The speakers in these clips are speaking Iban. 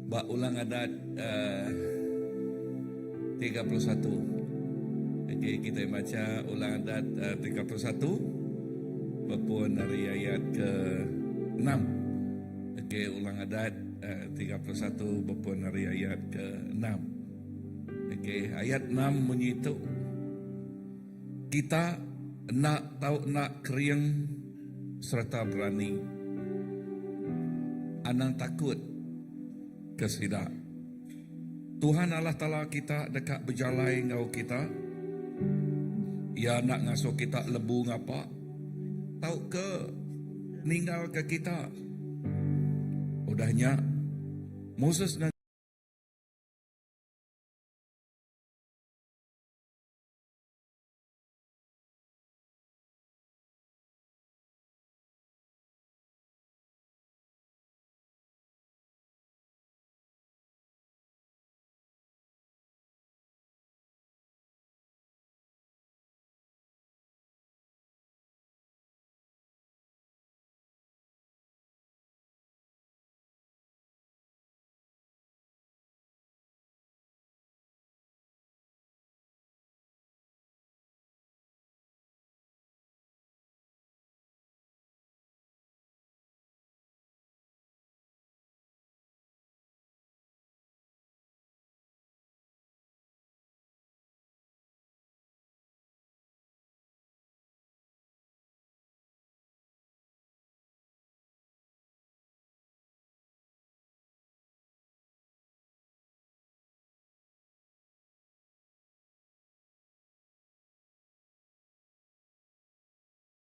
Ba Ulang Adat uh, 31. Okey, kita baca Ulang Adat uh, 31 berpun dari ayat ke 6. Okey, Ulang Adat uh, 31 berpun dari ayat ke 6. Okey, ayat 6 bunyi tu. Kita enda tau enda kering sereta berani. Anang takut ke sida. Tuhan Allah Taala kita deka bejalai enggau kita. Iya enda ngasuh kita lebu ngapa tauka ninggalka kita. Udah nya, Moses ngaga.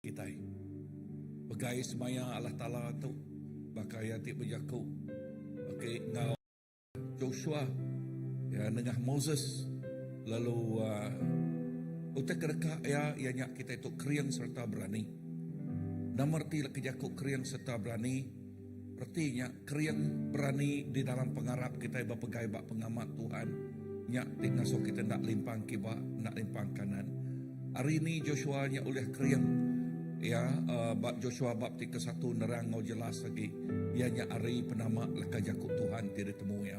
Kitai. Pegai semaya Allah Taala tu baka iya ti bejaku okey enggau Joshua iya nengah Moses lalu uh, utai ke deka iya iya nya kitai tu kering sereta berani. Nama reti leka jaku kering sereta berani? Reti nya, kering berani di dalam pengarap kitai bepegai ba pengamat Tuhan nya ti ngasuh kitai enda limpang kiba, enda limpang kanan. Ari ni Joshua nya ulih kering? Iya, ba Joshua bab ti kesatu nerang enggau jelas agi, iya nya ari penama leka jaku Tuhan ti ditemu iya.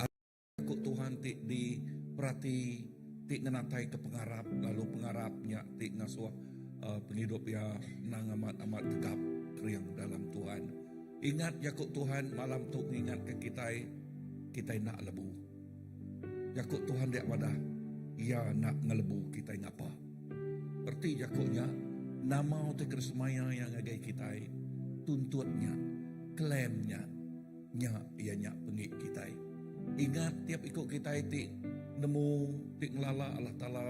Ari jaku Tuhan ti diperati ti ngenataika pengarap lalu pengarap nya ti ngasuh pengidup iya endang amat-amat tegap kering dalam Tuhan. Ingat jaku Tuhan malam tu ngingatka kitai, kitai enda lebu. Jaku Tuhan dia madah iya enda ngelebu kitai ngapa. Reti jaku nya, nama ti kena semaya iya ngagai kitai, tuntut nya, claim nya. Nya iya nya pengi kitai. Ingat tiap iku kitai ti nemu ti ngelala Allah Taala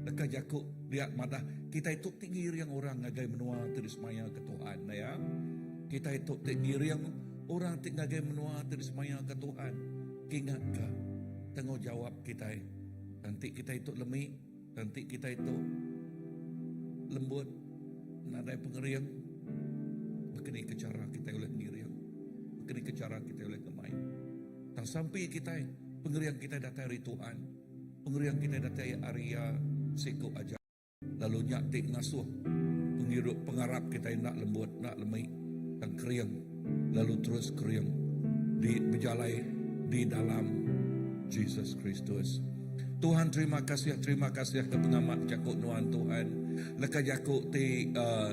deka jaku dia madah kitai tu ti ngiring orang ngagai menua ti disemaya ke Tuhan ya. Kitai tu ti ngiring orang ti ngagai menua ti disemaya ke Tuhan. Kingatka tanggungjawab kitai. Enti kitai tu lemi, enti kitai tu lembut nadai pengering baka ni ke chara kitai ulih ngiring baka ni ke chara kitai ulih ngemai tang sampi kitai pengering kitai datai ari Tuhan pengering kitai datai ari iya siku aja lalu nya ti ngasuh pengidup pengarap kitai enda lembut enda lemi tang kering lalu terus kering di bejalai di dalam Jesus Kristus. Tuhan terima kasih terima kasih ke pengamat jaku nuan Tuhan leka jaku ti uh,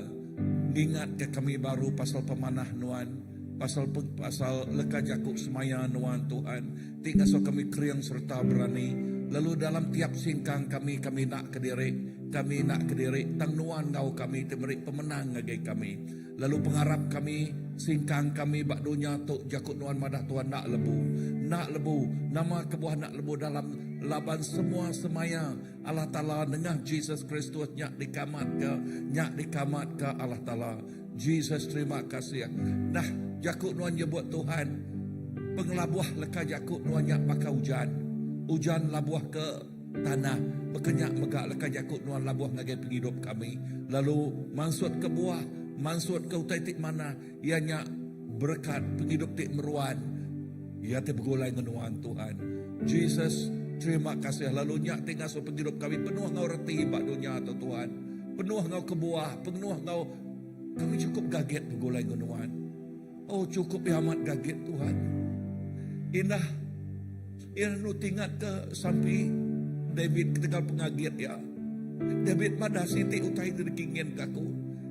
ngingat ke kami baru pasal pemanah nuan pasal pasal leka jaku semaya nuan Tuhan ti ngasuh kami kering sereta berani lalu dalam tiap singkang kami kami nak kediri kami nak kediri tang nuan enggau kami ti meri pemenang ngagai kami Lalu pengarap kami, singkang kami ba dunya tu jaku nuan madah Tuhan enda lebu. Enda lebu. Nama kebuah enda lebu dalam laban semua semaya Allah Taala nengah Jesus Kristus nya dikamatka, nya dikamatka Allah Taala. Jesus terima kasih. Nah, jaku nuan nyebut Tuhan, pengelabuh leka jaku nuan nya baka ujan. Ujan labuh ke Tanah, baka nya mega leka jaku nuan labuh ngagai pengidup kami, lalu mansutka buah, mansutka utai ti manah, iya nya berekat pengidup ti meruan, iya ti begulai enggau nuan, Tuhan. Jesus, terima kasih lalu nya ti ngasuh pengidup kami penuh enggau reti ba dunya tu, Tuhan. Penuh enggau kebuah, penuh enggau kami chukup gagit begulai enggau nuan. Oh, chukup iya amat gagit, Tuhan. Indah iya anu tingatka sampi David ketegal pengagit iya. David madah siti utai ti dikinginka aku,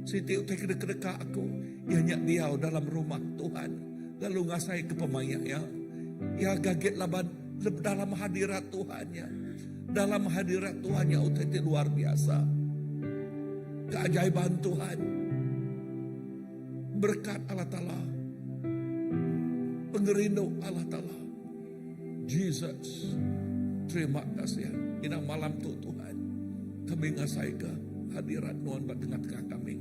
siti utai ke dikedeka aku, iya nya diau dalam rumah Tuhan lalu ngasaika pemaik iya. Iya gagit laban dalam hadirat Tuhan nya. Dalam hadirat Tuhan nya utai ti luar biasa. Keajaiban Tuhan. Berekat Allah Taala. Pengerindu Allah Taala. Jesus. Terima kasih. Inang malam tu Tuhan. Kami ngasai ke hadirat Nuan ba tengah-tengah kami.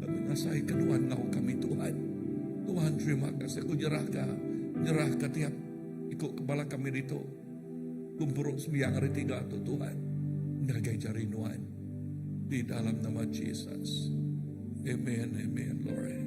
Kami ngasai ke Nuan ngau kami Tuhan. Tuhan terima kasih. Aku nyerah ke nyerah ke tiap ikut kepala kami ditu. Gempuru sembiang hari tiga tu Tuhan. Ngagai jari Nuan. Di dalam nama Jesus. Amen, amen, Lord.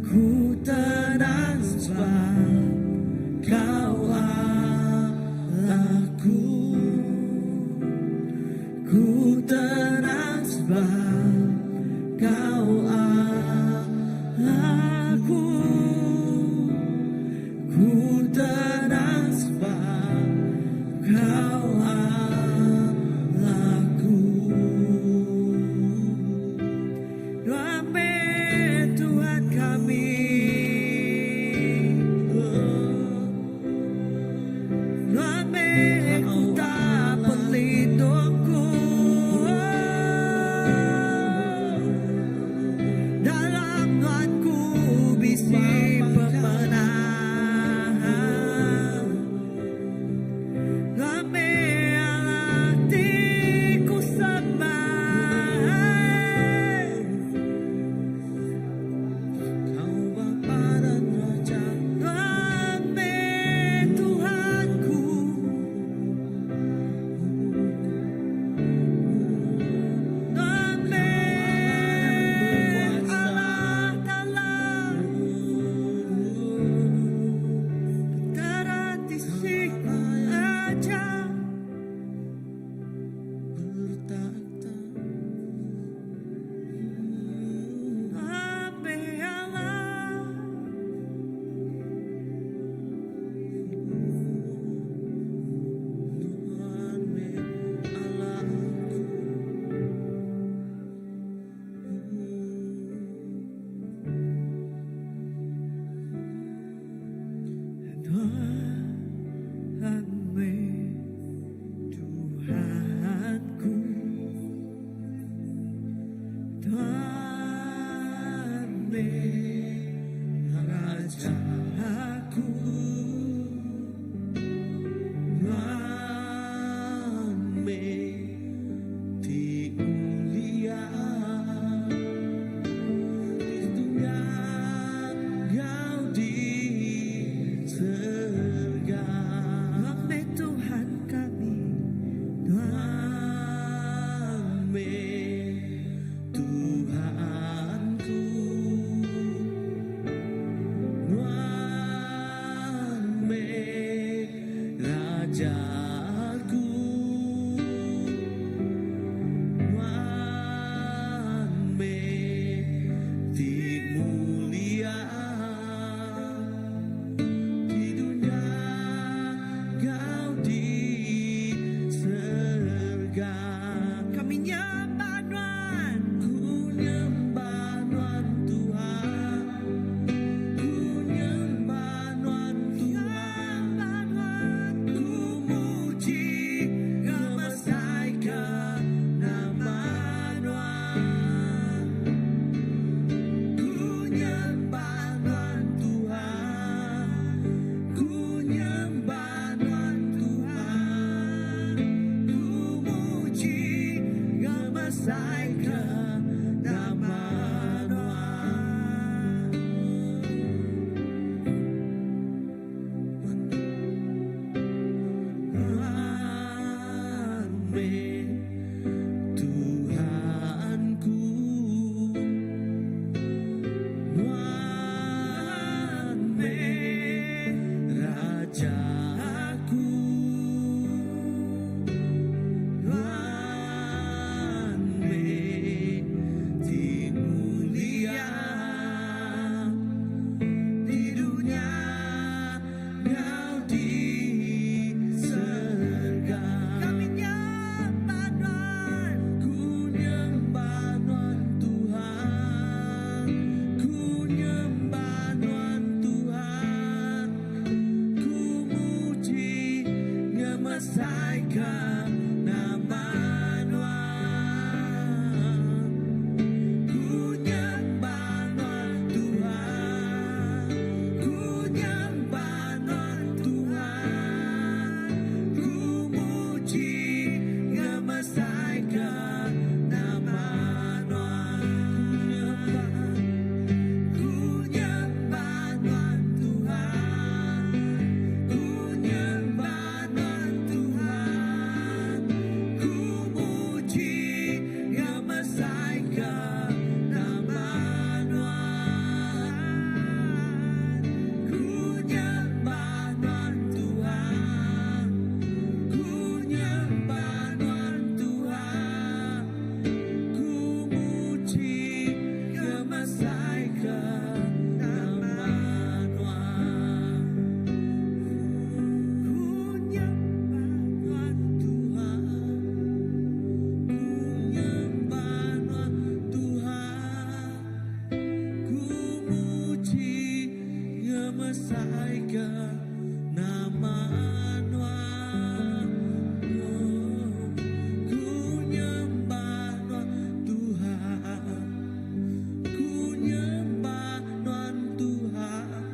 Ku tenang sebab Kau Allahku. Ku tenang sebab Kau Allahku. Ku tenang sebab Kau Allahku. Nuan meh Tuhan kami. Nuan meh kuta pelindungku. Dalam Nuan ku bisi pemenang. Nuan meh Allah ti ku sembah. Kau Bapa dan Raja. Nuan meh Tuhanku. Nuan meh Allah Ta'ala. Petara ti siku aja. Bertakhta. Nuan meh Allah. Nuan meh Allahku. Nuan meh Tuhanku. Tuhan meh Rajaku. Nuan meh ti mulia di dunia ngau di surga. Nuan meh Tuhan kami. Nuan meh Tuhanku. Nuan meh Rajaku. Nuan meh ti mulia di dunia ngau di surga. Kami nyembah Nuan. Ku nyembah Nuan Tuhan. Ku nyembah Nuan Tuhan. Nyembah Nuan. Ku muji ngemesaika nama Nuan. Ku nyembah Nuan Tuhan. Ku nyembah Nuan Tuhan. Ku muji ngemesaika nama Nuan. Nuan meh Tuhanku. Nuan meh Rajaku. Nuan meh ti mulia di dunia ngau di surga. Kami nyembah Nuan. Ku nyembah Nuan Tuhan. Ku nyembah Nuan Tuhan. Ku muji ngemesaika nama Nuan. Ku nyembah Nuan Tuhan. Ku nyembah Nuan Tuhan. Ku muji ngemesaika nama Nuan. Ku nyembah Nuan Tuhan. Ku nyembah Nuan Tuhan. Ngemesaika nama Nuan. Oh, ku nyembah Nuan Tuhan. Ku nyembah Nuan Tuhan.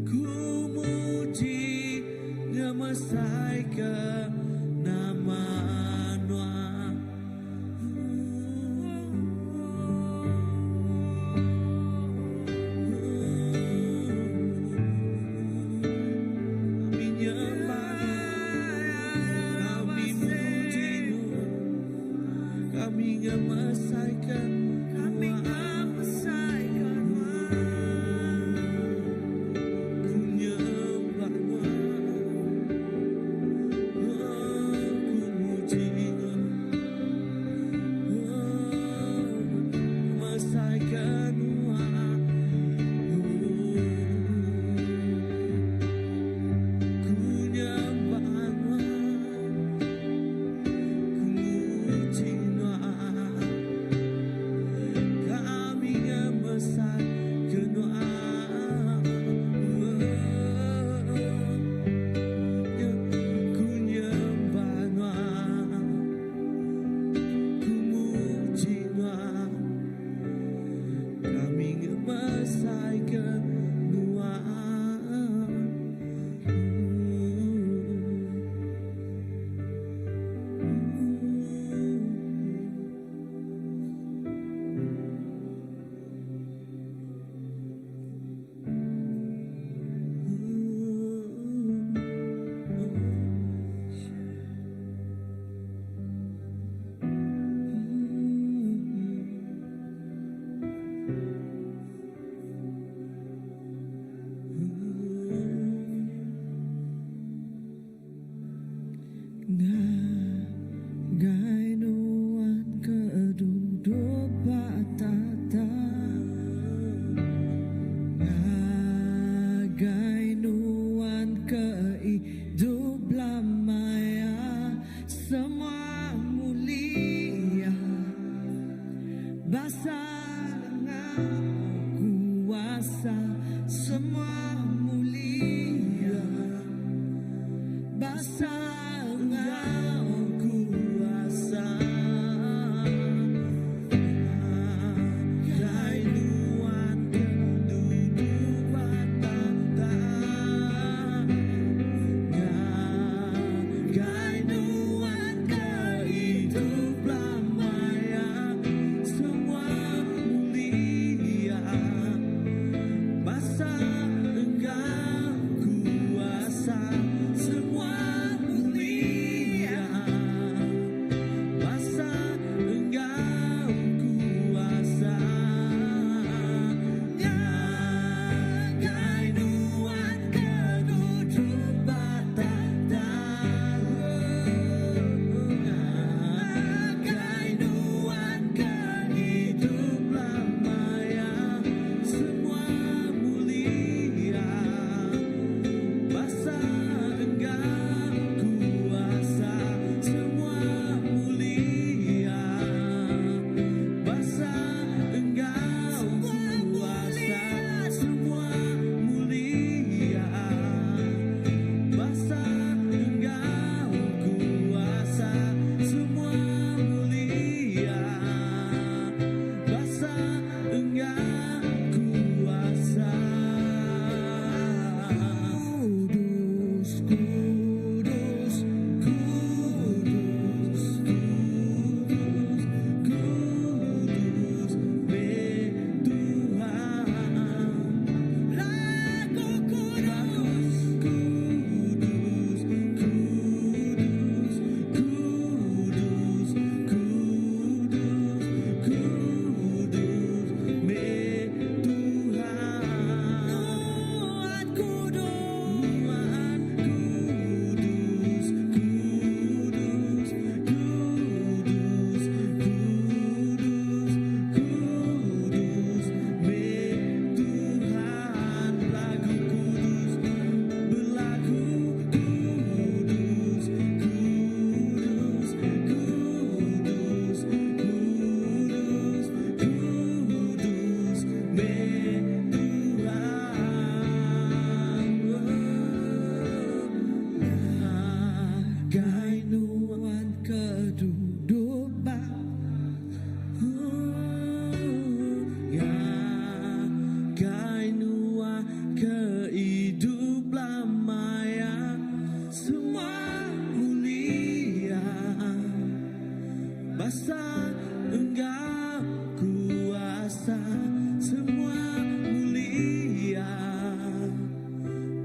Ku muji ngemesaika nama Nuan. Kami nyembah Kami muji Kami ngemesaika Kami ngemesaika Nuan. Ku nyembah Nuan Ku muji Nuan Ngemesaika Nuan Ku nyembah Nuan Ku muji Nuan Kami ngemesaika Nuan Ku nyembah Nuan Ku muji Nuan Kami ngemesaika Nuan Ngagai Nuan ke duduk ba takhta Ngagai Nuan ke idup belama ya Semua mulia Basa ngau kuasa Semua mulia Basa ngau kuasa Ngagai Nuan ke duduk ba takhta Ngagai Nuan ke idup belama ya Semua mulia Basa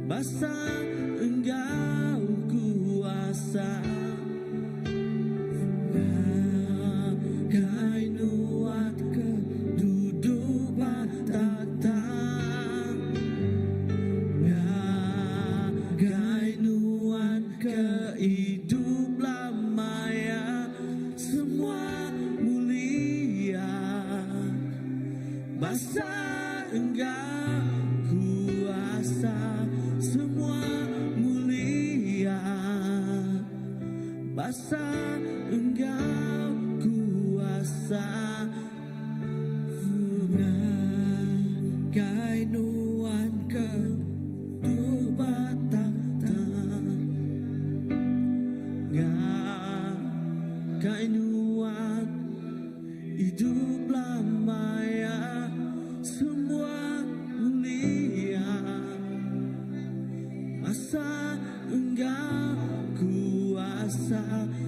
Basa enggau kuasa. Ngagai Nuan ke duduk ba takhta. Ngagai Nuan ke idup belama iya. Semua mulia. Basa enggau kuasa. Semua mulia. Basa enggau kuasa. Ngagai Nuan ke duduk ba takhta. Ngagai Nuan idup belama iya. Semua mulia. Basa enggau kuasa.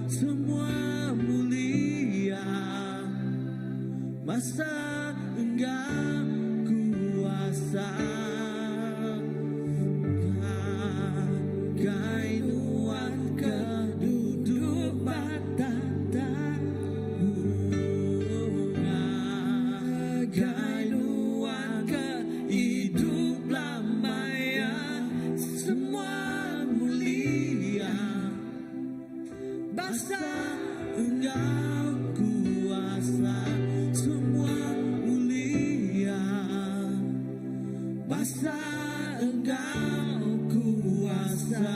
Semua mulia. Basa enggau kuasa. Ngagai Nuan ke duduk ba takhta. Ngagai Nuan ke idup belama iya. Semua mulia. Basa enggau kuasa. Semua mulia. Basa enggau kuasa.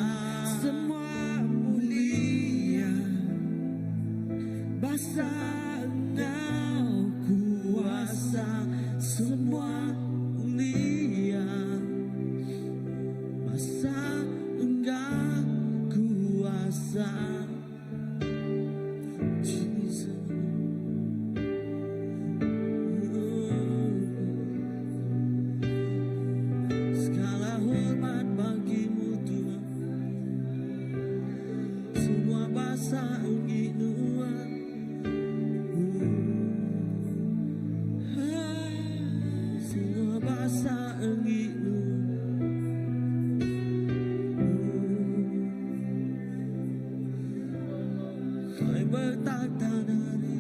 Semua mulia. Basa enggau kuasa. Semua mulia. Basa enggau kuasa. Jesus. Segala hormat bagimu Tuhan. Semua basa enggi Nuan. Semua basa enggi Nuan. Kau bertakhta dari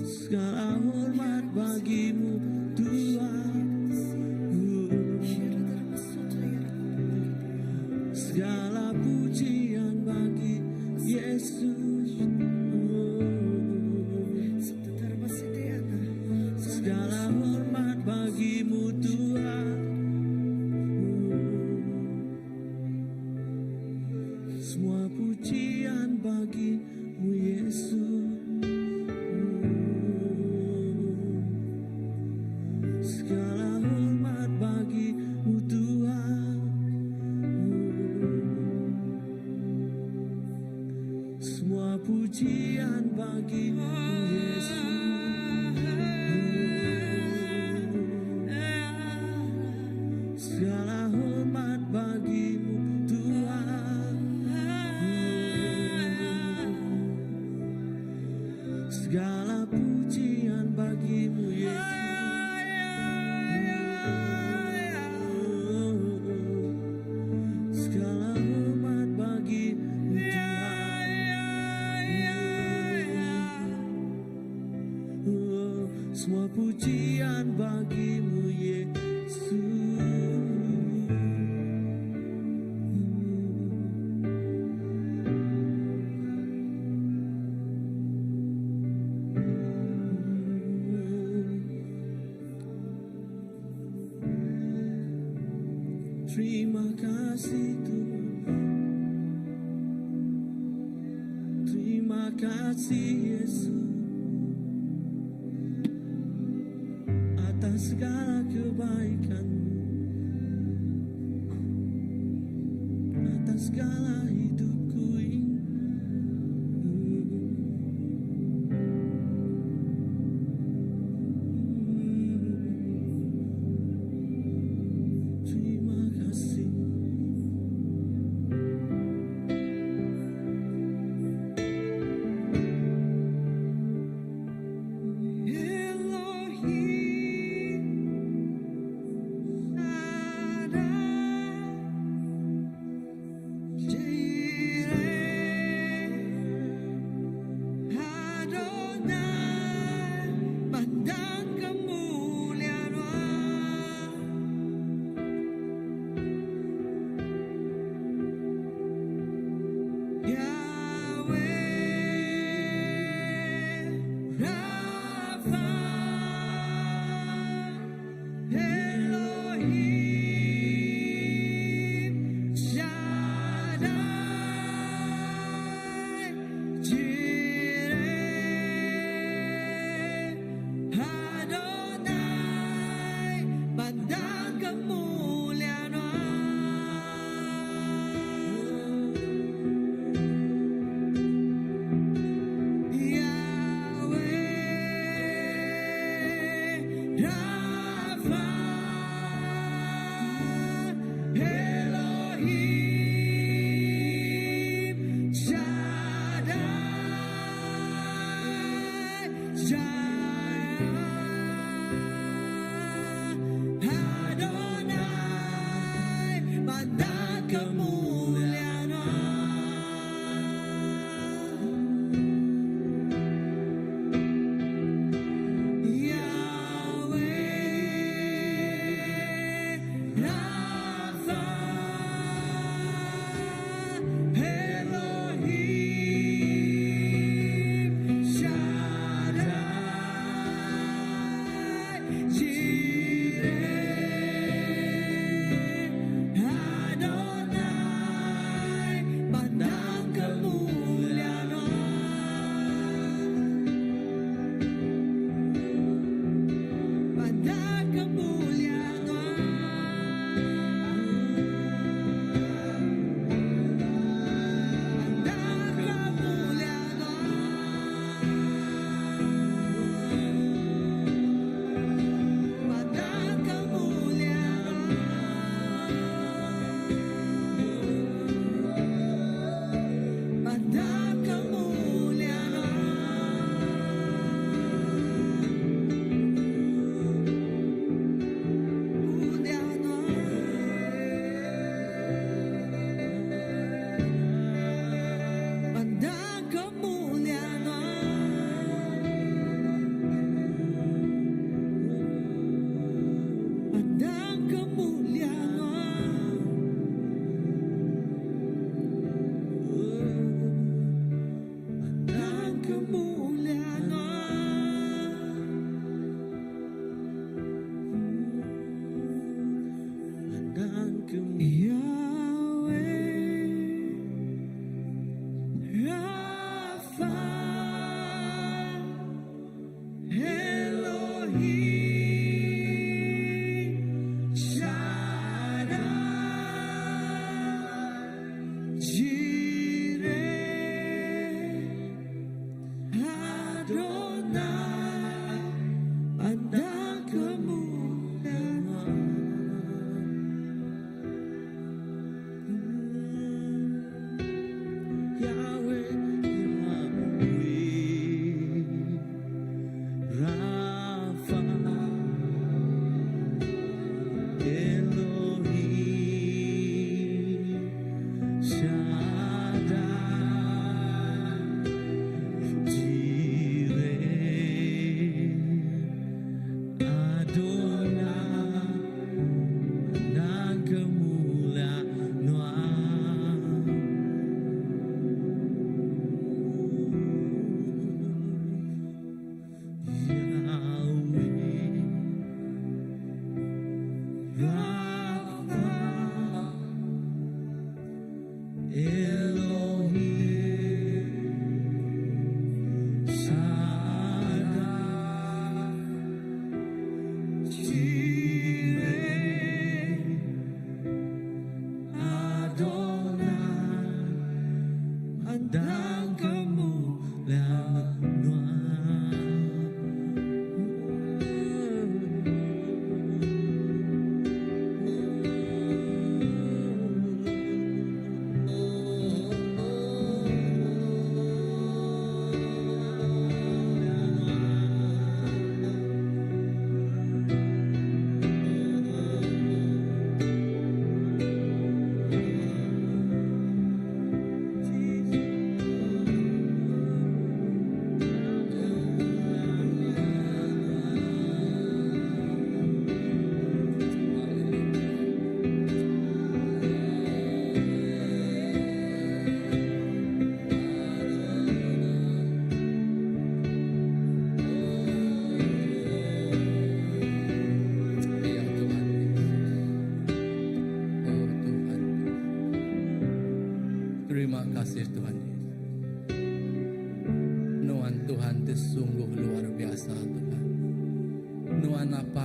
Segala hormat bagimu Tuhan. Segala pujian bagi Yesus. Segala hormat bagimu Tuhan. Semua pujian bagimu Yesus. Segala hormat bagimu Tuhan. Semua pujian bagimu Yesus. Segala hormat bagimu Tuhan. Segala pujian bagimu Yesus. Segala hormat bagimu Tuhan. Semua pujian bagimu Yesus. Terima kasih Tuhan. Terima kasih Yesus. Atas segala kebaikan-Mu. Atas segala hidupku ini. Terima kasih. Elohim.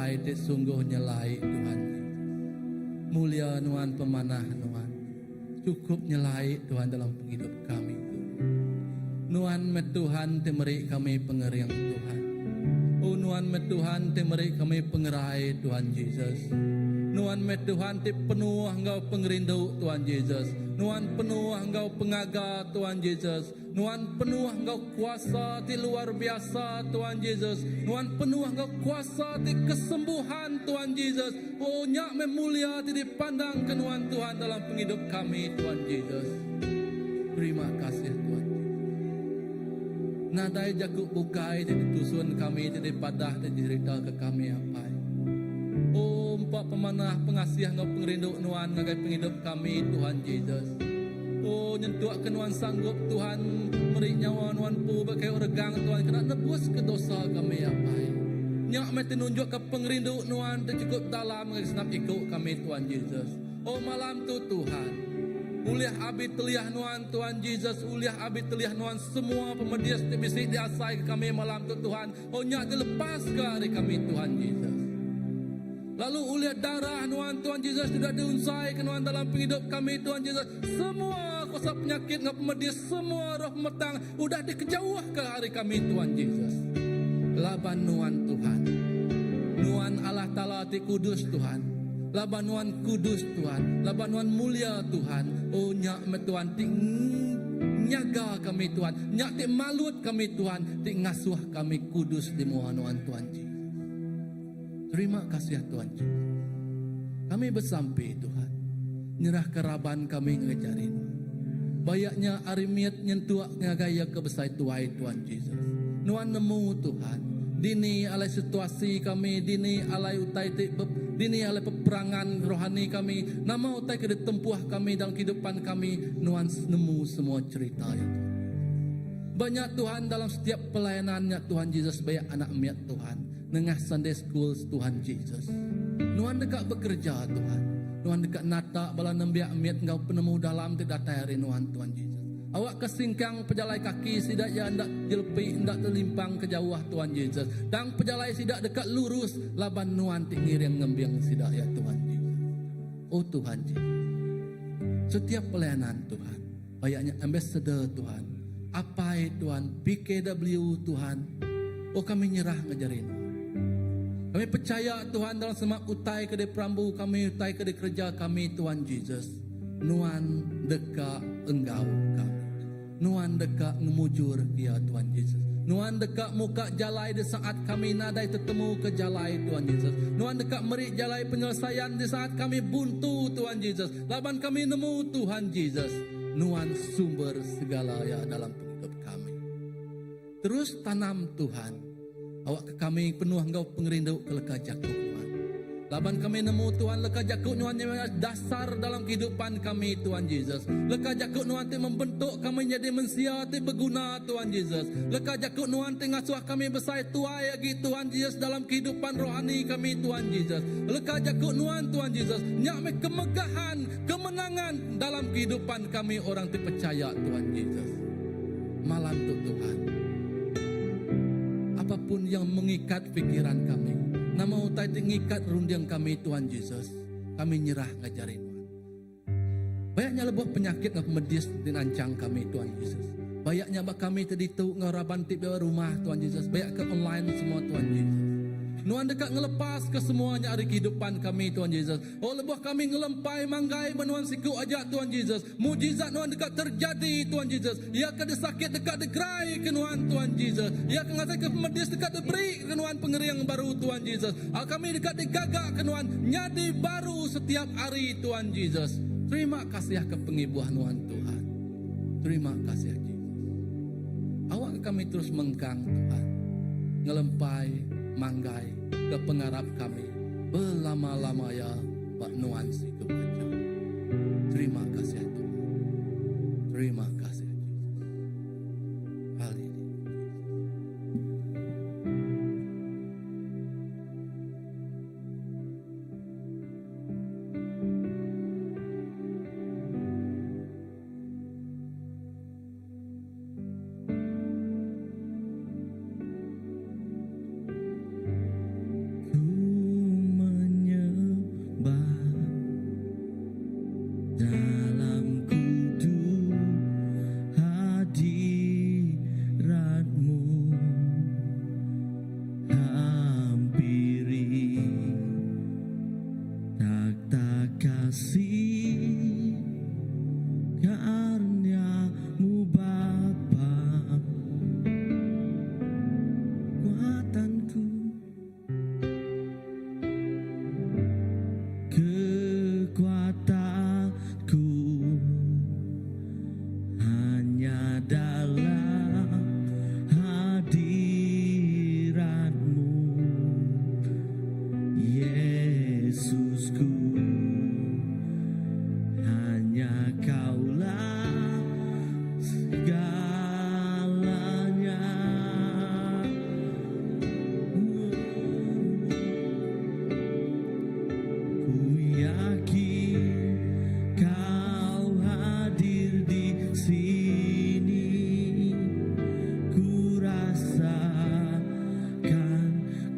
Apai ti sungguh nyelai Tuhan Jesus. Mulia nuan pemanah nuan. Chukup nyelai Tuhan dalam pengidup kami tu. Nuan meh Tuhan ti meri kami pengering Tuhan. Oh nuan meh Tuhan ti meri kami pengerai Tuhan Jesus. Nuan meh Tuhan ti penuh enggau pengerindu Tuhan Jesus. Nuan penuh enggau pengaga Tuhan Jesus. Nuan penuh enggau kuasa ti luar biasa, Tuan Jesus. Nuan penuh enggau kuasa ti kesembuhan, Tuan Jesus. Oh, nya meh mulia ti dipandangka Nuan, Tuhan, dalam pengidup kami, Tuan Jesus. Terima kasih, Tuan Jesus. Nadai jaku bukai ti ditusun kami, ti dipadah, ti diceritaka kami, Apai. Oh, empa pemanah pengasih enggau pengerindu Nuan ngagai pengidup kami, Tuhan Jesus. Oh, nyentuk ke nuan sanggup Tuhan meri nyawa nuan empu ba kayu regang Tuhan kena nebus ke dosa kami apai. Nya meh ti nunjuk ke pengerindu nuan ti chukup dalam ngagai senap iku kami Tuhan Jesus. Oh malam tu Tuhan, ulih abi teliah nuan Tuhan Jesus, ulih abi teliah nuan semua pemedis ti bisi diasai ke kami malam tu Tuhan, oh nya dilepas ke ari kami Tuhan Jesus. Lalu ulih darah nuan Tuhan Jesus ti udah diunsai ke nuan dalam pengidup kami Tuhan Jesus, semua kuasa penyakit enggau pemedis, semua roh pemetang udah dikejauhka ari kami Tuhan Jesus. Laban nuan Tuhan. Nuan Allah Taala ti kudus Tuhan. Laban nuan kudus Tuhan. Laban nuan mulia Tuhan. Oh nya meh Tuhan ti nyaga kami Tuhan. Nya ti malut kami Tuhan, ti ngasuh kami kudus di mua nuan Tuhan Jesus. Terima kasih Tuhan Jesus. Kami besampi Tuhan, nyerahka raban kami ngagai jari Nuan. Bayak nya ari mit nyentuk ngagai iya ke besai tuai Tuhan Jesus. Nuan nemu Tuhan, dini alai situasi kami, dini alai utai ti dini alai peperangan rohani kami, nama utai ke ditempuh kami dalam kehidupan kami, Nuan nemu semua cerita iya Tuhan. Ba nya Tuhan dalam setiap pelayanan nya Tuhan Jesus bayak anak mit Tuhan. Nengah Sunday Schools Tuhan Jesus. Nuan deka bekereja, Tuhan. Nuan deka nata bala nembiak mit enggau penemu dalam ti datai ari Nuan, Tuhan Jesus. Awakka singkang pejalai kaki sida iya enda jelepi, enda telimpang ke jauh, Tuhan Jesus. Tang pejalai sida deka lurus laban Nuan ti ngiring ngembing sida iya, Tuhan Jesus. O Tuhan Jesus. Setiap pelayanan, Tuhan, Bayak nya ambassador Tuhan, apai Tuhan, PKW Tuhan. Oh kami nyerah ngajari Nuan. Kami pechaya Tuhan dalam semua utai ke diperambu kami, utai ke dikereja kami Tuhan Jesus, Nuan deka enggau kami. Nuan deka ngemujur iya Tuhan Jesus. Nuan deka muka jalai di saat kami nadai tetemu ke jalai Tuhan Jesus. Nuan deka meri jalai penyelesaian di saat kami buntu Tuhan Jesus. Laban kami nemu Tuhan Jesus, Nuan sumber segala iya dalam pengidup kami. Terus tanam Tuhan, awakka kami penuh enggau pengerindu ke leka jaku Nuan. Laban kami nemu Tuhan leka jaku Nuan nya dasar dalam kehidupan kami Tuhan Jesus. Leka jaku Nuan ti membentuk kami nyadi mensia ti beguna Tuhan Jesus. Leka jaku Nuan ti ngasuh kami besai tuai agi Tuhan Jesus dalam kehidupan rohani kami Tuhan Jesus. Leka jaku Nuan Tuhan Jesus nya meh kemegahan, kemenangan dalam kehidupan kami orang ti pechaya Tuhan Jesus. Malam tu Tuhan. Apapun yang mengikat fikiran kami, nama utai ti ngikat runding kami Tuhan Jesus, kami nyerah ngajari Nuan. Bayak nya lebuh penyakit enggau pemedis ti nanchang kami Tuhan Jesus. Bayak nya ba kami ti ditu enggau raban ti ba rumah Tuhan Jesus, bayak ke online semua Tuhan Jesus. Nuan deka ngelepaska semua nya ari kehidupan kami Tuhan Jesus. Oh lebuh kami ngelempai manggai ba Nuan siku aja Tuhan Jesus, mujizat Nuan deka terjadi Tuhan Jesus. Iya ke disakit deka digerai ke Nuan Tuhan Jesus. Iya ke ngasaika pemedis deka diberi ke Nuan pengering baru Tuhan Jesus. Au kami deka digaga ke Nuan nyadi baru setiap hari Tuhan Jesus. Terima kasih ke pengibuh Nuan Tuhan. Terima kasih Jesus. Awakka kami terus mengkang Tuhan ngelempai manggai ke pengarap kami belama-lama iya ba Nuan siku aja. Terima kasih Tuhan. Terima kasih Jesus. Haleluya. Ku.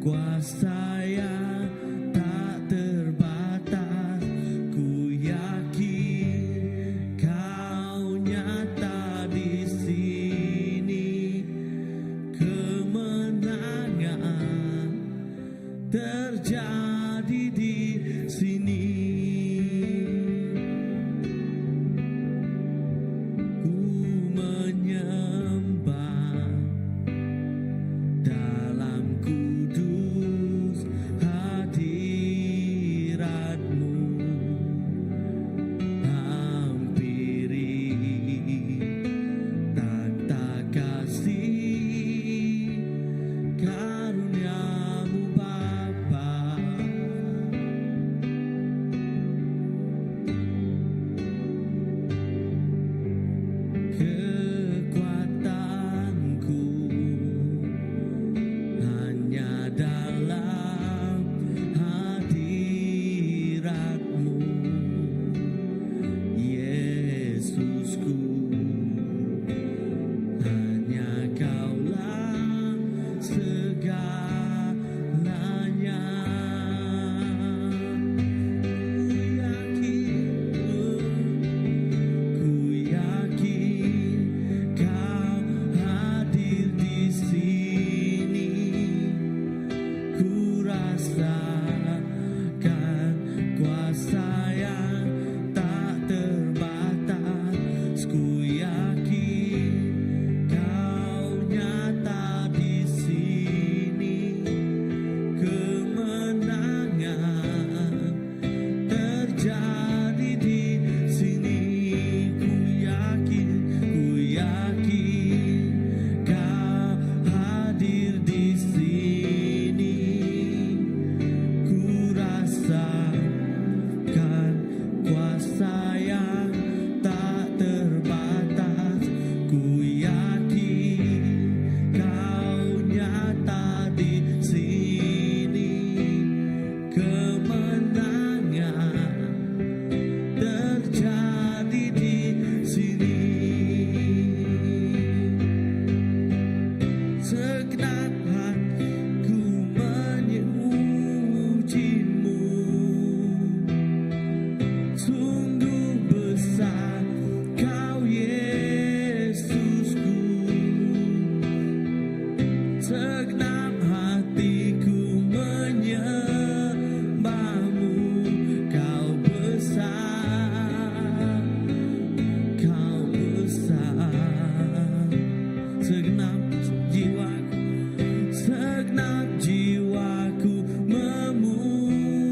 Kuasa yang tak terbatas Ku yakin kau nyata di sini Kemenangan terjadi di sini Ku menyembah dalam kudus hadiratmu Hampiri takhta kasih karuniamu Bapa. Kekuatanku hanya dalam hadiratmu Yesusku hanya kaulah segalanya Ku yakin Ku yakin kau hadir di sini Ku rasakan kuasa yang tak terbatas Ku yakin kau nyata di sini Kemenangan terjadi di sini Ku yakin, ku yakin kau hadir di sini Ku rasakan kuasa yang tak terbatas Ku yakin kau nyata di sini Kemenangan terjadi di sini Segenap hatiku memujimu Sungguh besar kau Yesusku Segenap hatiku menyembahmu Kau besar, kau besar Segenap jiwaku, segenap jiwaku memujimu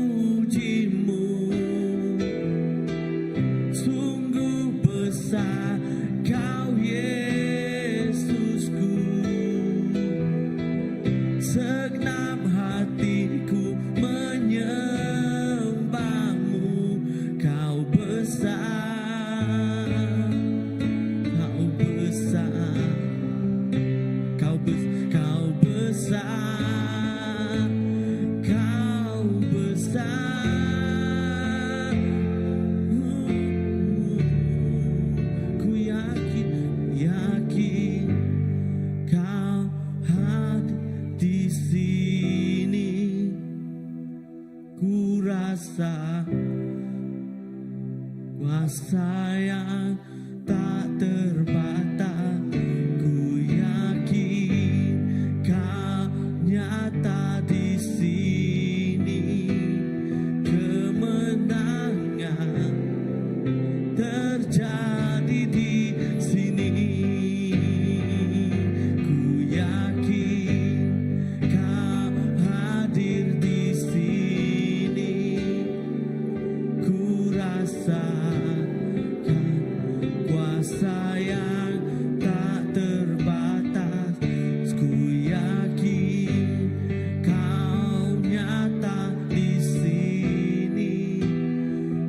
Sungguh besar kau Yesusku Segenap hatiku menyembahmu Kau besar, kau besar Kau, bes, kau besar, kau besar Ku yakin, yakin kau hadir di sini Ku rasa kuasa yang tak terbatas Ku yakin kau nyata di sini Kemenangan terjadi di sini Ku yakin kau hadir di sini Ku rasakan kuasa yang tak terbatas Ku yakin kau nyata di sini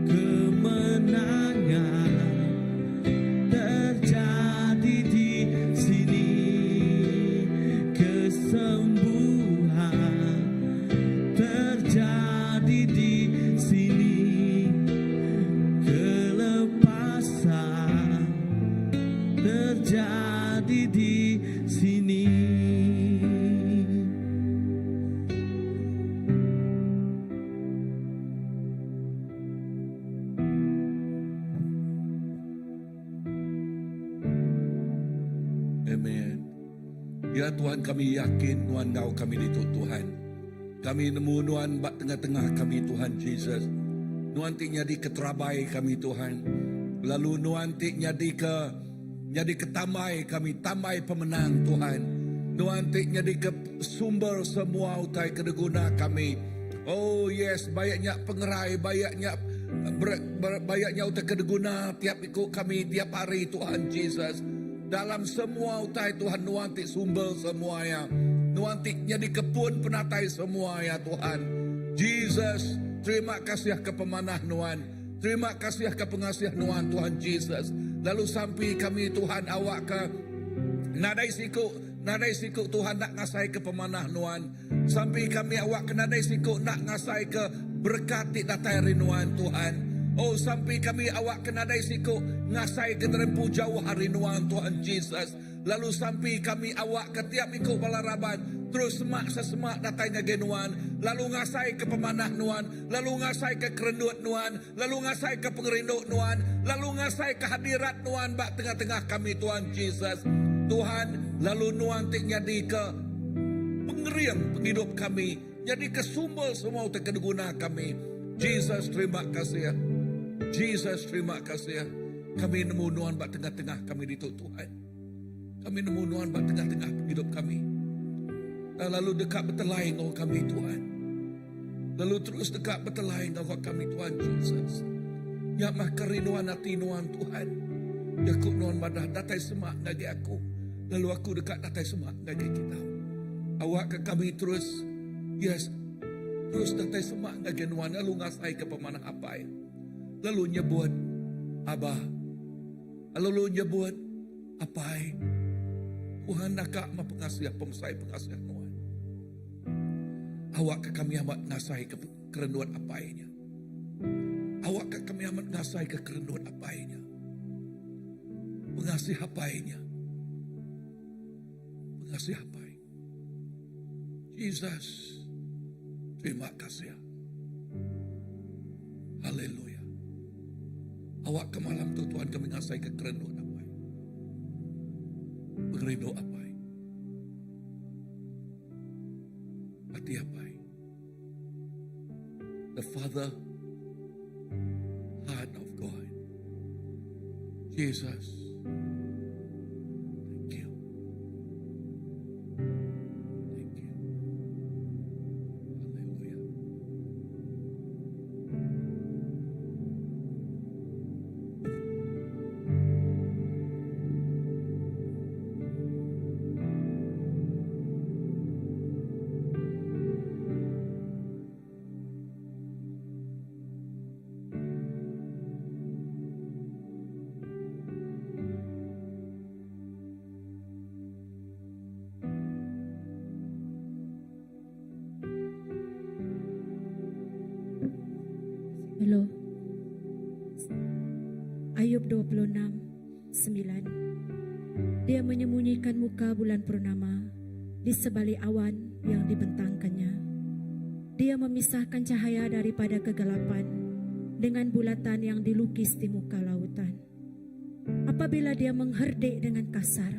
Kemenangan terjadi di sini Kesembuhan terjadi di sini Kelepasan terjadi di sini. Tuhan kami yakin Nuan enggau kami ditu Tuhan. Kami nemu Nuan ba tengah-tengah kami Tuhan Jesus. Nuan ti nyadi ke terabai kami Tuhan. Lalu Nuan ti nyadi ke nyadi ke tambai kami, tambai pemenang Tuhan. Nuan ti nyadi ke sumber semua utai ke diguna kami. Oh yes, bayak nya pengerai, bayak nya ber, ber, bayak nya utai ke diguna tiap iku kami tiap hari Tuhan Jesus. Dalam semua utai Tuhan nuan ti sumber semua iya. Nuan ti nyadi ke pun penatai semua iya Tuhan. Jesus, terima kasih ke pemanah nuan. Terima kasih ke pengasih nuan Tuhan Jesus. Lalu sampi kami Tuhan awak ke nadai siku nadai siku Tuhan nak ngasai ke pemanah nuan. Sampi kami awak ke nadai siku nak ngasai ke berekat ti datai ari nuan Tuhan. Oh sampi kami awak ke nadai siku ngasai ke terempu jauh ari nuan Tuhan Jesus. Lalu sampi kami awak ke tiap iku bala raban terus semak sesemak datai ngagai nuan lalu ngasai ke pemanah nuan lalu ngasai ke kerendut nuan lalu ngasai ke pengerindu nuan lalu ngasai ke hadirat nuan ba tengah-tengah kami Tuhan Jesus. Tuhan lalu nuan ti nyadi ke pengering pengidup kami nyadi ke sumber semua utai ke diguna kami. Jesus terima kasih. Jesus terima kasih. Kami nemu nuan ba tengah-tengah kami ditu Tuhan. Kami nemu nuan ba tengah-tengah pengidup kami. Dan lalu deka betelai enggau kami Tuhan. Lalu terus deka betelai enggau kami Tuhan Jesus. Nya mah kerinduan ati nuan Tuhan. Jaku nuan madah datai semak ngagai aku. Lalu aku deka datai semak ngagai kita. Awakka kami terus yes terus datai semak ngagai nuan lalu ngasaika pemanah apai. Lalu nyebut Abah. Lalu nyebut Apai. Tuhan naka meh pengasih pemesai pengasih nuan. Awakka kami amat ngasaika kerenduan Apai nya. Awakka kami amat ngasaika kerenduan Apai nya. Pengasih Apai nya. Pengasih Apai. Jesus, terima kasih. Haleluya. Awak ke malam tu Tuhan kami ngasai ke kerenduan apai. Pengerindu apai. Ati apai. The Father, heart of God. Jesus, thank you. Thank you. Hallelujah. Hello. Ayub 26, 9. Dia menyembunyikan muka bulan purnama di sebalik awan yang dibentangkannya. Dia memisahkan cahaya daripada kegelapan dengan bulatan yang dilukis di muka lautan. Apabila dia mengherdik dengan kasar,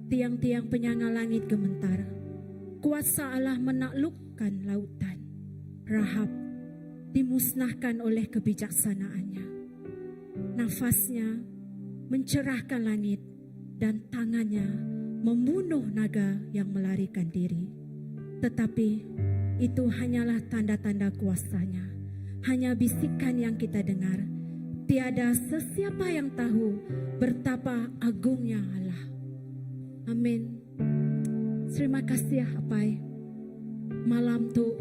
tiang-tiang penyanga langit gementar. Kuasa Allah menaklukkan lautan. Rahab dimusnahkan oleh kebijaksanaannya. Nafasnya mencerahkan langit dan tangannya membunuh naga yang melarikan diri. Tetapi itu hanyalah tanda-tanda kuasanya. Hanya bisikan yang kita dengar. Tiada sesiapa yang tahu betapa agungnya Allah. Amin. Terima kasih Apai. Malam tu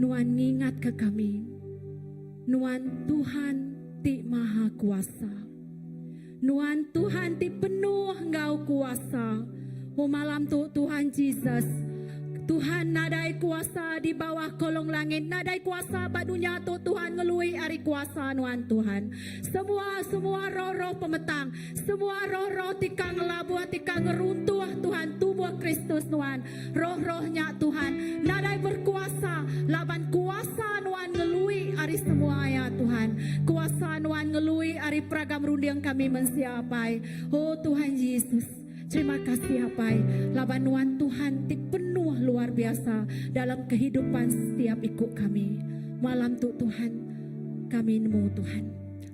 Nuan ngingat ke kami. Nuan Tuhan ti Maha Kuasa. Nuan Tuhan ti penuh enggau kuasa. Oh malam tu Tuhan Jesus. Tuhan nadai kuasa di bawah kolong langit nadai kuasa ba dunya tu Tuhan ngelui ari kuasa nuan Tuhan. Semua semua roh-roh pemetang, semua roh-roh ti ka ngelabuh ti ka ngeruntuh Tuhan tubuh Kristus nuan. Roh-roh nya Tuhan nadai berkuasa laban kuasa nuan ngelui ari semua iya Tuhan. Kuasa nuan ngelui ari peragam runding kami mensia Apai. Oh Tuhan Jesus. Terima kasih Apai laban nuan Tuhan ti penuh luar biasa dalam kehidupan setiap iku kami. Malam tu Tuhan kami nemu Tuhan.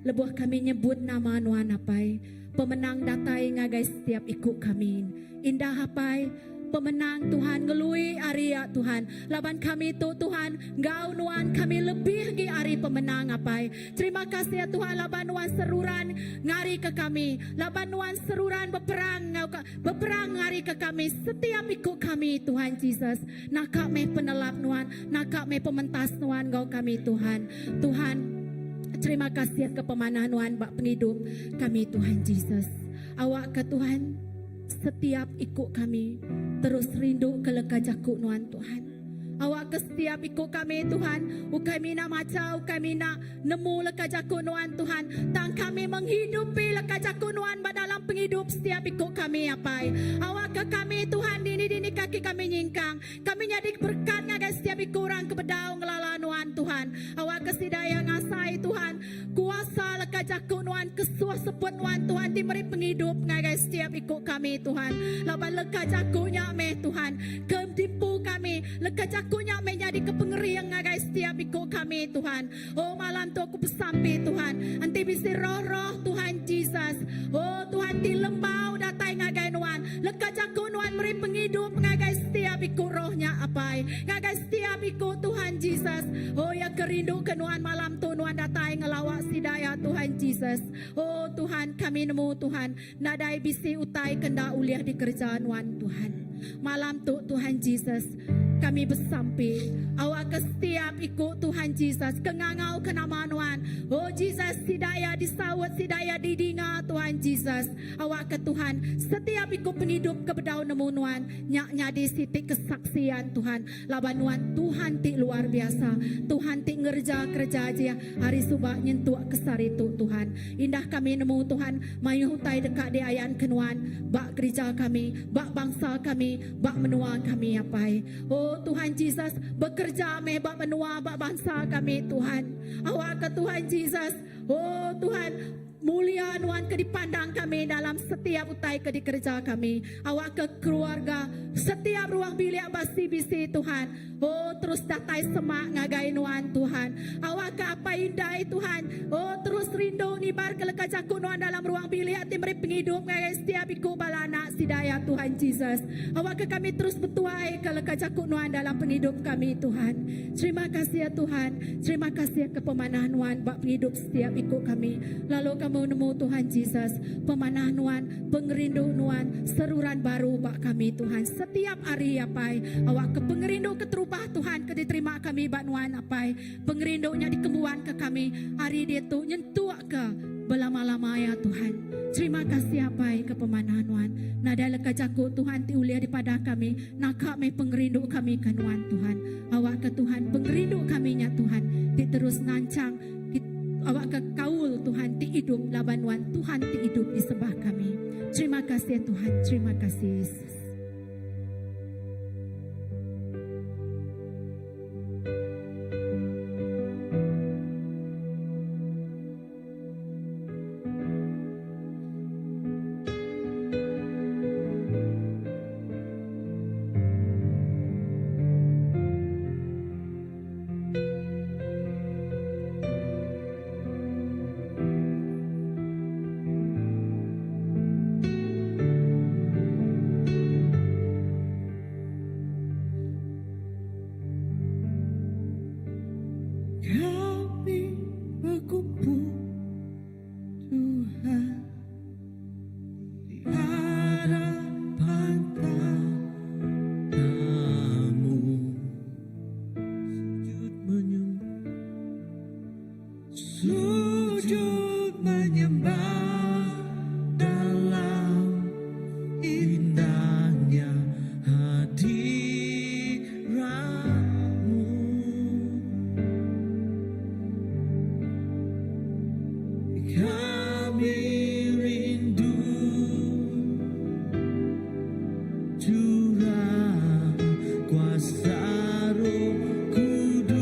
Lebuh kami nyebut nama nuan Apai, pemenang datai ngagai setiap iku kami. Indah Apai, pemenang Tuhan ngelui ari iya Tuhan. Laban kami tu Tuhan, enggau nuan kami lebih agi ari pemenang Apai. Terima kasih ya Tuhan laban nuan seruran ngarika kami. Laban nuan seruran beperang enggau beperang ngarika kami setiap iku kami Tuhan Jesus. Naka meh penelap nuan, naka meh pementas nuan enggau kami Tuhan. Tuhan, terima kasih ke pemanah nuan ba pengidup kami Tuhan Jesus. Awakka Tuhan setiap iku kami terus rindu ke leka jaku nuan Tuhan. Awakka setiap iku kami Tuhan ukai mina macha ukai mina nemu leka jaku nuan Tuhan tang kami menghidupi leka jaku nuan ba dalam pengidup setiap iku kami Apai. Awakka kami Tuhan dini-dini kaki kami nyingkang kami nyadi berkat ngagai setiap iku orang ke bedau ngelala nuan Tuhan. Awakka sida iya ngasai Tuhan Kuasa leka jaku nuan kesuh seput nuan Tuhan ti meri pengidup ngagai setiap iku kami Tuhan. Laban leka jaku nya meh Tuhan ke diempu kami. Leka jaku nya meh nyadi ke pengering ngagai setiap iku kami Tuhan. Oh malam tu aku besampi Tuhan enti bisi roh-roh Tuhan Jesus oh Tuhan ti lembau datai ngagai nuan. Leka jaku nuan meri pengidup ngagai setiap iku roh nya Apai. Ngagai setiap iku Tuhan Jesus. Oh iya ke rindu ke nuan malam tu nuan datai ngelawa sida iya Tuhan Jesus. Oh Tuhan kami nemu Tuhan nadai bisi utai ke enda ulih dikereja nuan Tuhan. Malam tu Tuhan Jesus kami besampi awakka setiap iku Tuhan Jesus ke ngangau ke nama nuan. Oh Jesus sida iya disaut sida iya didinga Tuhan Jesus. Awakka Tuhan setiap iku pengidup ke bedau nemu nuan nya nyadi siti kesaksian Tuhan. Laban nuan Tuhan ti luar biasa, Tuhan ti ngereja kereja ajih ari suba nyentuk ke sehari tu Tuhan. Indah kami nemu Tuhan mayuh utai deka diayanka nuan ba gerija kami, ba bangsa kami, ba menua kami Apai. Oh Tuhan Jesus bekereja meh ba menua ba bangsa kami Tuhan. Awakka Tuhan Jesus, oh Tuhan Mulia nuan ke dipandang kami dalam setiap utai ke dikereja kami. Awakka keluarga, setiap ruang bilik ba CBC Tuhan, oh terus datai semak ngagai nuan Tuhan. Awakka apai indai Tuhan, oh terus rindu nibarka leka jaku nuan dalam ruang bilik ti meri pengidup ngagai setiap iku bala anak sida iya Tuhan Jesus. Awakka kami terus betuaika leka jaku nuan dalam pengidup kami Tuhan. Terima kasih ya Tuhan. Terima kasih ke pemanah nuan ba pengidup setiap iku kami. Lalu kamu nemu Tuhan Jesus, pemanah nuan, pengerindu nuan seruran baru ba kami Tuhan. Setiap hari Apai, awak ke pengerindu keterubah Tuhan ke diterima kami ba nuan Apai. Pengerindu nya dikembuan ke kami hari diatu nyentuk ke belama-lama ya Tuhan. Terima kasih Apai ke pemanah nuan. Nadai leka jaku Tuhan ti ulih dipadah kami, naka meh pengerindu kami ke nuan Tuhan. Awak ke Tuhan pengerindu kami nya Tuhan ti terus nanchang Awakka kaul Tuhan ti idup laban nuan Tuhan ti idup disembah kami. Terima kasih Tuhan, terima kasih Yesus. Kami berkumpul Tuhan di hadapan tamu sujud menyembah sujud menyembah dalam indahnya hadiratmu. Kami rindu curah kuasa Roh Kudus.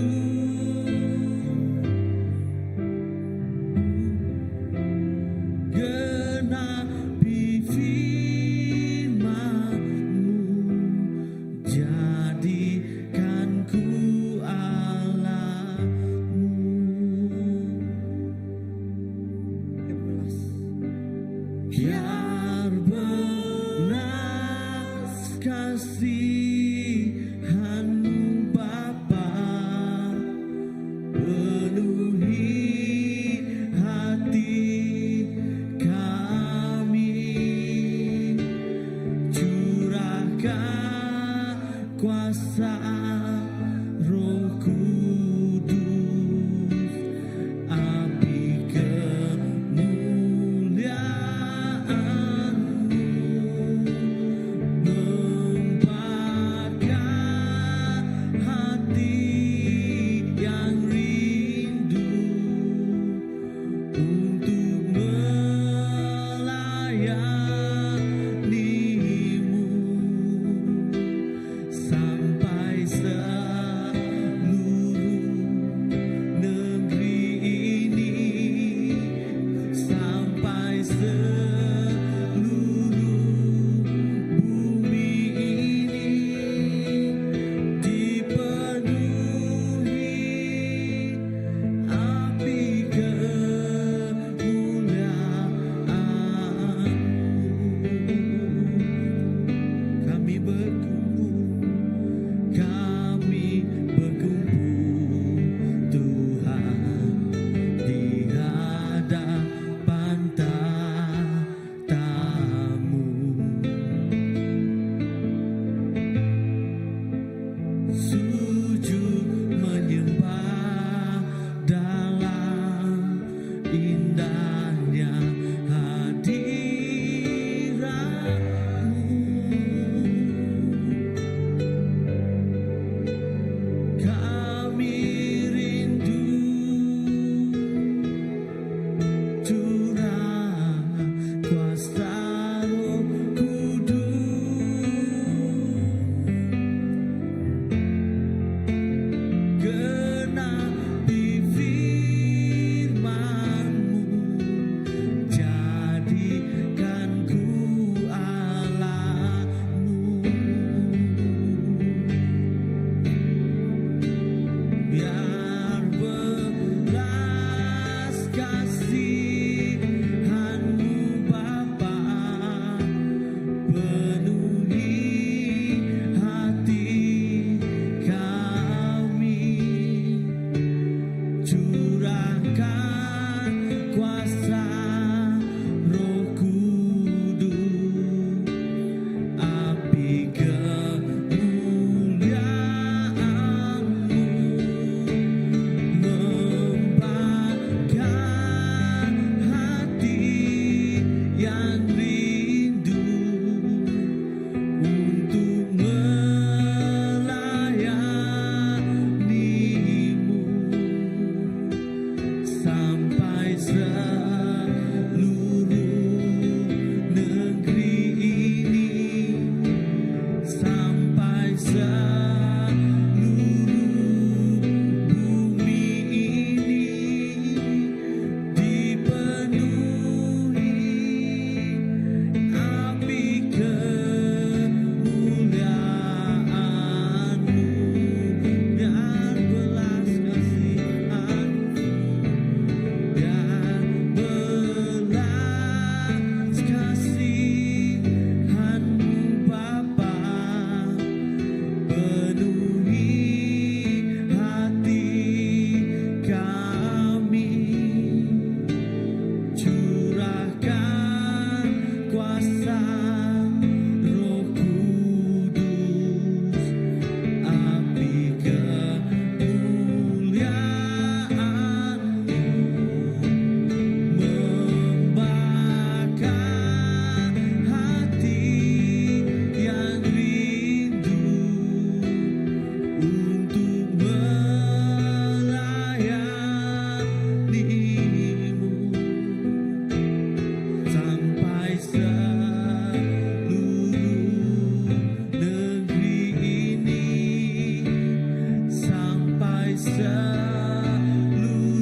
seluruh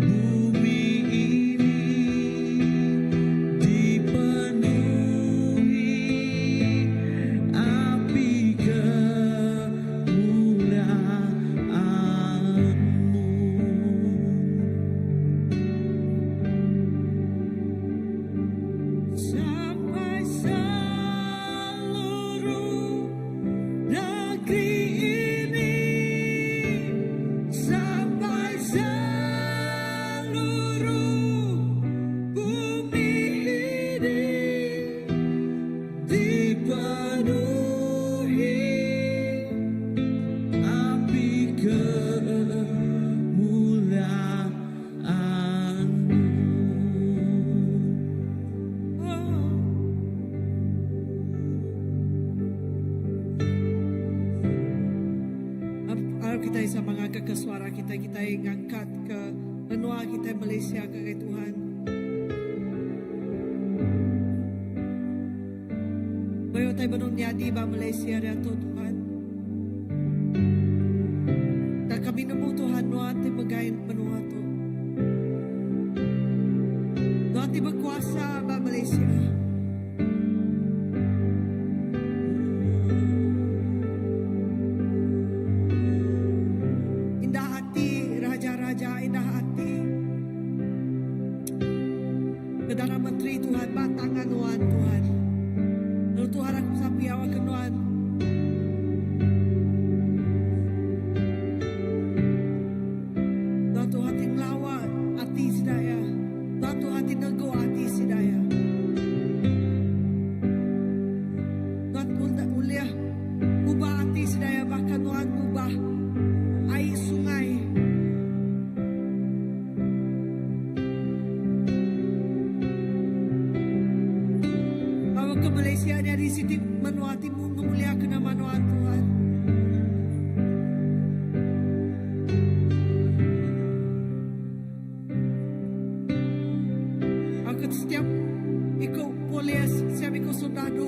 bumi ini dipenuhi api kemuliaan-Mu. Sampai seluruh negeri ini, sampai seluruh bumi ini dipenuhi api kemuliaan-Mu. Oh. Arap kita bisa mengangkat ke suara kita, kita ngangkat ke menua kita Malaysia ke Tuhan. Bayu tay benung nyadi ba Malaysia dia tu Tuhan. Dan kami nemu Tuhan nuan ti megai menua tu. Nuan ti berkuasa ba Malaysia. Indah hati raja-raja, indah hati Perdana Menteri Tuhan, batangan Tuhan, Tuhan. Lalu Tuhan aku sapi awak ke Tuhan. Tuhan Tuhan ti ngelawat hati sedaya. Tuhan Tuhan ti nego hati sedaya. Tuhan uliah ubah hati sedaya bahkan Tuhan ubah air sungai. Bawa ke Malaysia ni di sini menua timu memuliakan nama Tuhan Tuhan. Aku setiap ikut polis, setiap ikut soldado,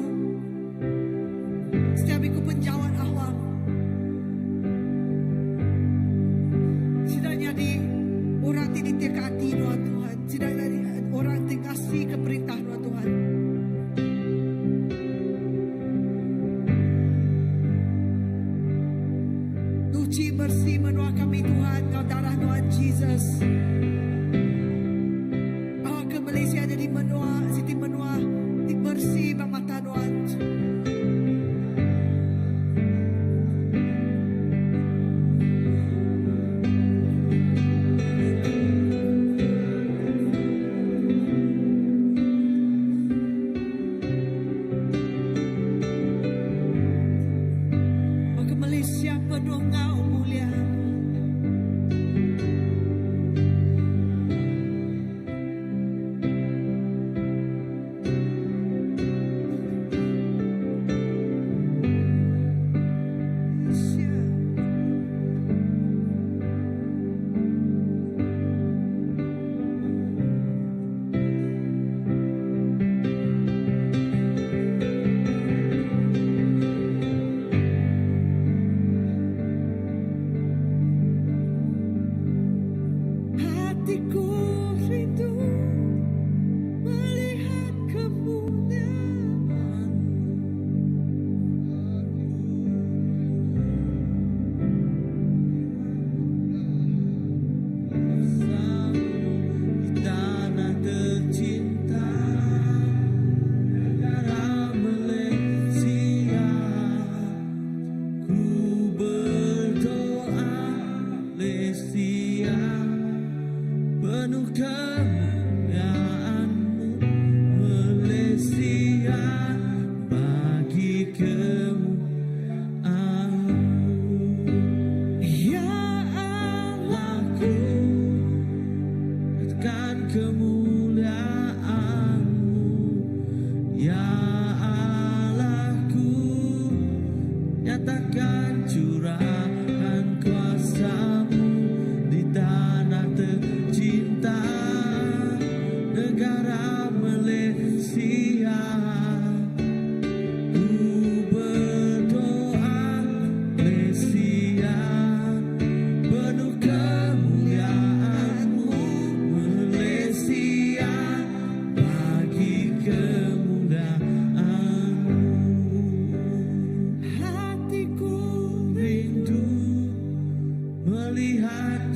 setiap ikut penjawat awam. Sidaknya di orang ti ditia ke hati Tuhan Tuhan. Sidaknya di orang ti kasih ke perintah Tuhan Tuhan. Cuci bersih menua kami Tuhan, kau darah Tuhan Jesus. Bawa ke Malaysia jadi menua, siti menua, di bersih ba mata Tuhan. Bawa ke Malaysia penuh ngau mulia.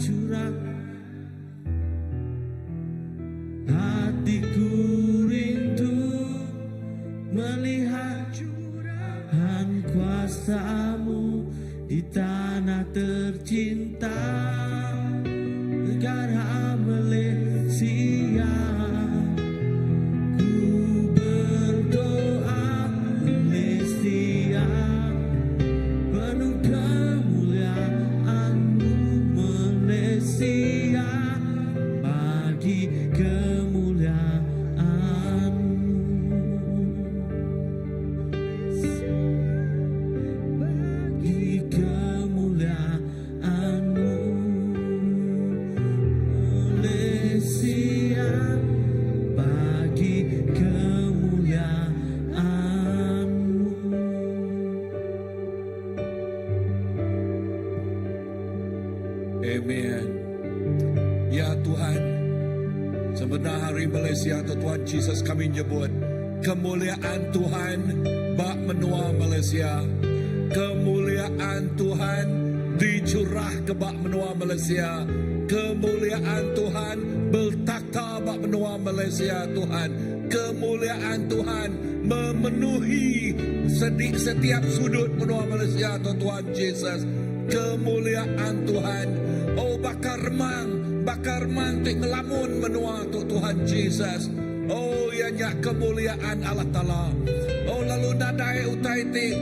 curah Hatiku rindu melihat curahan kuasamu di tanah tercinta negara Malaysia. Ku berdoa Malaysia penuh kemuliaanmu Malaysia bagi kemuliaanmu. Bagi kemuliaanmu Malaysia bagi kemuliaanmu. Amen. Ya Tuhan, sebenar hari Malaysia tu Tuhan Jesus kami nyebut kemuliaan Tuhan ba menua Malaysia. Kemuliaan Tuhan dicurah ke ba menua Malaysia. Kemuliaan Tuhan bertakhta ba menua Malaysia Tuhan. Kemuliaan Tuhan memenuhi setiap sudut menua Malaysia tu Tuhan Jesus. Kemuliaan Tuhan. Oh baka remang, baka remang ti ngelamun menua tu Tuhan Jesus. Oh iya nya kemuliaan Allah Taala. Oh lalu nadai utai ti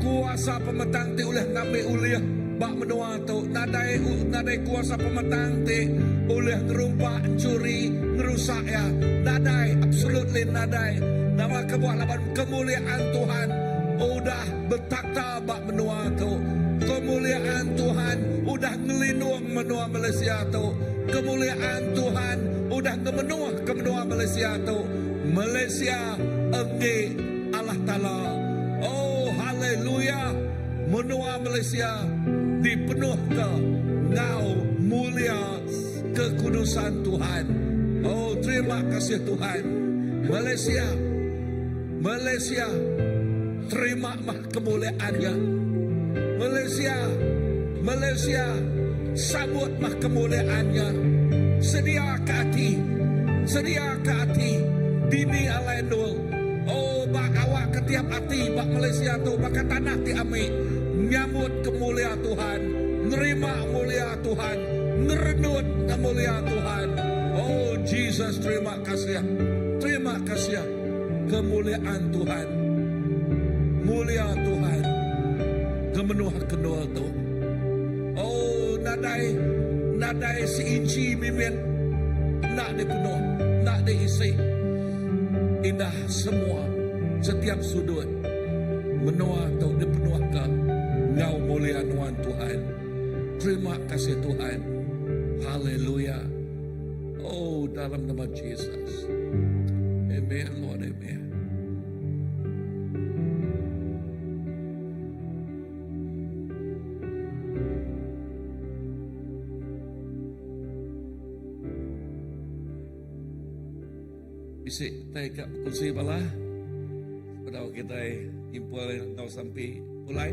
kuasa pemetang ti ulih ngambi ulih ba menua tu. Nadai nadai kuasa pemetang ti ulih ngerumpak, enchuri, ngerusak iya. Nadai, absolutely nadai. Nama kebuah laban kemuliaan Tuhan udah betakhta ba menua tu. Kemuliaan Tuhan udah ngelindung menua Malaysia tu. Kemuliaan Tuhan udah ngemenuh ke menua Malaysia tu. Malaysia enggi Allah Taala. Oh haleluya. Menua Malaysia dipenuhka enggau mulia kekudusan Tuhan. Oh terima kasih Tuhan. Malaysia Malaysia terima mah kemuliaan nya. Malaysia Malaysia sambut mah kemuliaan nya. Sedia ke ati sedia ke ati dini alai endul. Oh ba awak ke tiap ati ba Malaysia tu baka tanah ti ami nyambut kemulia Tuhan nerima mulia Tuhan ngerendut ngemulia Tuhan. Oh Jesus terima kasih terima kasih kemuliaan Tuhan mulia Tuhan kemenuh kendul tu. Oh nadai nadai seinci mimit enda dipenuh enda diisi indah semua setiap sudut menua tu dipenuhka enggau mulia nuan Tuhan. Terima kasih Tuhan. Haleluya. Oh dalam nama Jesus. Amen Lord amen. Bisi kitai ka bekunsi bala sebedau kitai nyimpul enggau sampi pulai.